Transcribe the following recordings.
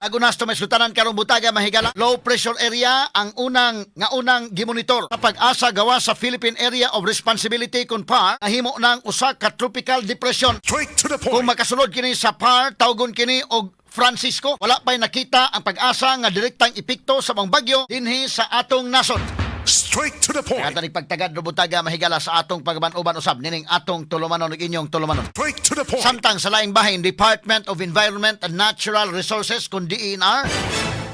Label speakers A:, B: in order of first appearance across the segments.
A: Agunas to may sultanan karong butaga, mahigala. Low pressure area ang unang nga unang gimonitor sa Pag-asa gawa sa Philippine Area of Responsibility kun PAR nahimo ng usa ka tropical depression.
B: Straight to the
A: Kung
B: point.
A: Makasulod kini sa PAR, tawgon kini og Francisco. Wala pa'y nakita ang Pag-asa nga direktang epekto sa mga bagyo dinhi sa atong nasod.
B: Straight to the point.
A: Kaya pagtagad butaga, mahigala, sa atong pagban-uban usab nining atong tulumanon ug inyong tulumanon.
B: Straight to the point.
A: Samtang sa laing bahin, Department of Environment and Natural Resources kun DENR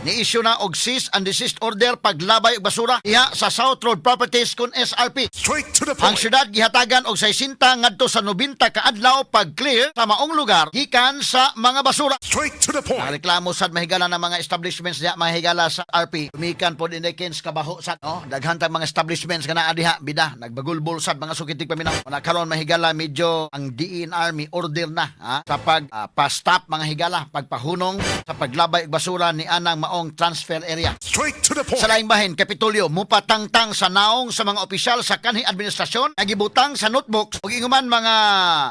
A: ni-issue na og cease and desist order paglabay og basura diha sa South Road Properties kun SRP.
B: Straight to the
A: Ang
B: point.
A: syudad gihatagan og 60 ngadto sa 90 ka adlaw pag-clear sa maong lugar gikan sa mga basura.
B: Straight to the point.
A: Reklamo sad, mahigala, ng mga establishments diha, mahigala, sa RP. Tumikan pod inekens kabaho sad, no? Daghan tag mga establishments nga naa diha bida nagbagulbol sad, mga sukitig paminaw. Una karon, mahigala, medyo ang DENR mi order na, ha, sa pag pa-stop, mga higala, pagpahunong sa paglabay og basura ni anang maong transfer area.
B: Straight to the point.
A: Sa laing bahin, Kapitolyo, mupatangtang sa naong sa mga opisyal sa kanhi administrasyon, nagibutang sa notebooks ug inguman mga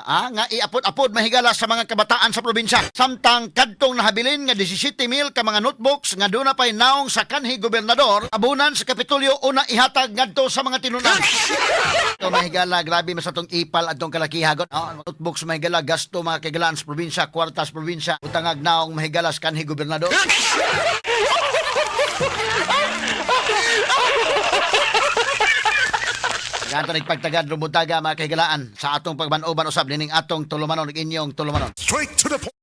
A: nga iapod-apod, mahigala, sa mga kabataan sa probinsya. Samtang kadtong nahabilin nga 17 mil ka mga notebooks nga duna pay naong sa kanhi gobernador, abunan sa Kapitolyo una ihatag ngadto sa mga tinunan. Ito, mahigala, grabe mas atong ipal atong kalakihagon. Oh, notebooks, mahigala, gasto mga kagalaan sa probinsya, kwarta sa probinsya, utangag naong, mahigala, sa kanhi gobernador. Ganto nagpagtagad rubutaga, mga kahigalaan, sa atong pagban-uban usab nining atong tulumanon ug inyong tulumanon.
B: Straight to the point.